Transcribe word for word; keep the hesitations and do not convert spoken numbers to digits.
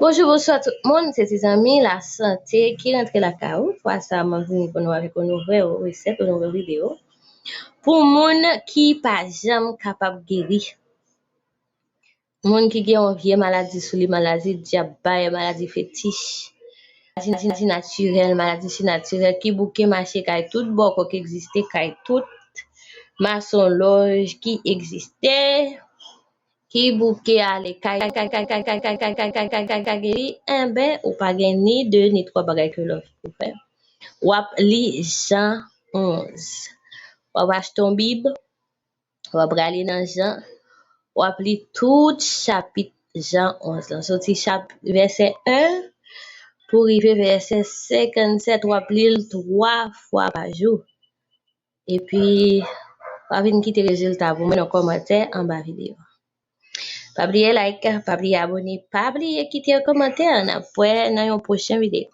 Bonjou, bonswa tout moun, se ti zanmi lasante ki rantre lakay ou. Fwa sa, mwen vini pou nou avèk yon nouvèl resèt, yon nouvèl videyo pou moun ki pa janm kapab geri. Moun ki gen yon vye maladi sou li, maladi dyab bay, maladi fetich, maladi natirèl, maladi sinatirèl, ki bouke mache kay tout bòkò ki egziste, kay tout masonlòj ki egziste, ki bouke ale kay, kay, kay, geri, enben, ou pa gen ni de ni twa bagay ke lòt pou fè. W ap li Jan onz. W ap achte yon Bib, w ap prale nan Jan, w ap li tout chapit Jan onz lan. Soti chap, vèsè en pou rive vèsè senkannsèt, w ap li l twa fwa pa jou. Epi, w ap vin kite rezilta pou mwen nan kòmantè anba videyo. Pa bliye like, pa bliye abone, pa bliye kite yon kòmantè. N ap wè nan yon pwochen videyo.